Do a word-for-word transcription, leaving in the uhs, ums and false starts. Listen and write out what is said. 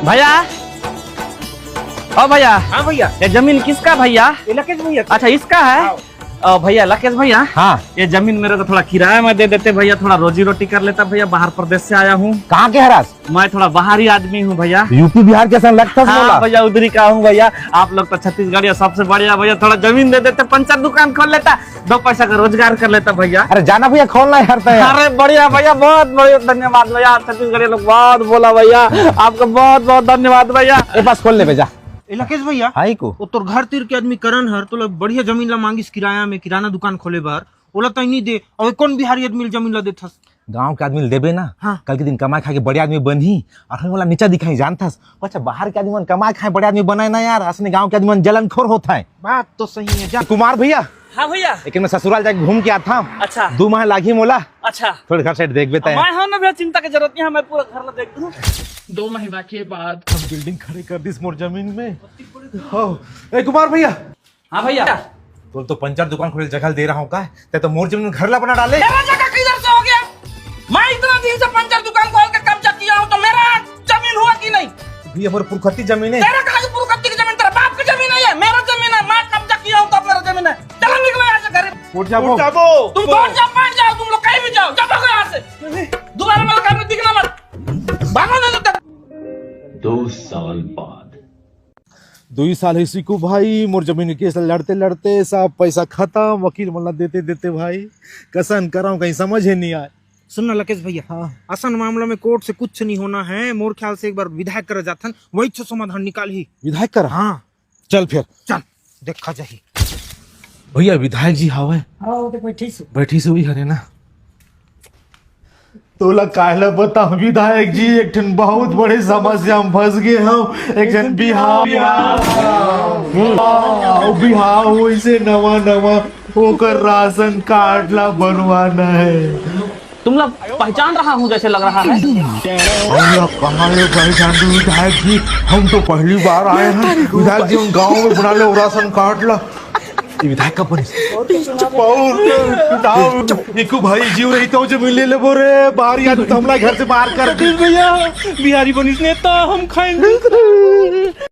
भैया, ओ भैया, हाँ भैया। ये जमीन किसका भैया? ये लकेश भैया का। अच्छा, इसका है। हाँ। ओ भैया, लकेश भैया। हाँ। ये जमीन मेरे को थोड़ा किराया में दे देते भैया, थोड़ा रोजी रोटी कर लेता भैया, बाहर प्रदेश से आया हूँ। कहाँ के हरास? मैं थोड़ा बाहरी आदमी हूँ भैया। यूपी बिहार के संग लगता हाँ बोला। भैया, उधरी का हूँ भैया। आप लोग तो छत्तीसगढ़िया सबसे बढ़िया भैया, थोड़ा जमीन दे देते, पंचर दुकान खोल लेता, दो पैसा का रोजगार कर लेता भैया। अरे जाना भैया, खोलना है हर तैयार। अरे बढ़िया भैया, बहुत बढ़िया, धन्यवाद भैया। छत्तीसगढ़ी लोग बहुत बोला भैया, आपका बहुत बहुत धन्यवाद भैया। ए बस खोल ले बेजा। ए लकेश भैया, हाई को। वो तोर घर तीर के आदमी करण हर तोला बढ़िया जमीन ला मांगिस किराया में, किराना दुकान खोले बर, ओला तैं नहीं दे, और कौन बिहारी आदमी ला जमीन ला देथस? गांव के आदमी ला देबे ना, हाँ। कल के दिन कमाए खाए के बड़े आदमी बनही, और हम वाला नीचा दिखाई जानथस। अच्छा, बाहर के आदमी मन कमाए खाए बड़े आदमी बनाए ना यार, असने गांव के आदमी मन जलनखोर होत है। बात तो सही है, जा। कुमार भैया, हाँ भैया। लेकिन मैं ससुराल जाके घूम के आता हूँ। अच्छा। दो माह लागी मोला। अच्छा। थोड़े घर side देख बेता है। मैं हूं ना भैया, चिंता की जरूरत नहीं है, मैं पूरा घर ला देख दूं। दो महीना के बाद हम building खड़े कर दिस मोर जमीन में। हो, ए कुमार भैया। हाँ भैया। तोला तो पंचर दुकान खोले जगह दे रहा हूँ का? तैं तो मोर जमीन में घर ला बना डाले। मेरा जगह किधर से हो गया? मैं इतना दिन से पंचर दुकान खोल के कब्जा किया हूँ, तो मेरा जमीन हुआ कि नहीं? ये हमारे पुरखती जमीन है। तेरा कहाँ की पुरखती की जमीन? तेरा बाप की जमीन है ये। मेरा जमीन है, मैं कब्जा किया हूँ, तो मेरा जमीन है। चलो निकलो यहाँ से, गरीब। उठ जा, उठ जा, बो। तुम कौन जाओ, बैठ जाओ, तुम लोग कहीं भी जाओ, जाओ, भागो यहाँ से। दोबारा मेरे घर में दिखना मत, भागो नहीं तो। दो साल बाद। दुई साल है सिकू भाई, मोर जमीन के केस लड़ते लड़ते सब पैसा खत्म, वकील मन ला देते देते भाई, कसन करम कहीं समझ ही नहीं आए। सुन ना लकेश भैया, हाँ। असन मामला में कोर्ट से कुछ नहीं होना है, मोर ख्याल से एक बार विधायक कर जाथन, वही छ समाधान निकाल ही। विधायक कर? हाँ। चल फिर। चल, देखा जाही। भैया विधायक जी हावय। हाँ, वो तो बैठी सु। बैठी सु ही हरे ना। तोला काहे ला बताऊं विधायक जी, एक ठन बहुत बड़े समस्या में फंस गए हम। एक झन बिहाव, बिहाव, बिहाव होइसे नवा नवा, ओकर राशन कार्ड ला बनवाना है। तुम लोग पहचान रहा हूँ जैसे लग रहा है। हम लोग कहाँ ले पहचान दू विधायक जी, हम तो पहली बार आए हैं। विधायक जी, हम गाँव में बना ले राशन कार्ड ला। ये विधायक कब बनिस? इकू भाई जीव रही तो जमीन ले लेबो रे, बाहर या तो हमला घर से बाहर कर दे। भैया, बिहारी बनिस नेता, हम खाएंगे।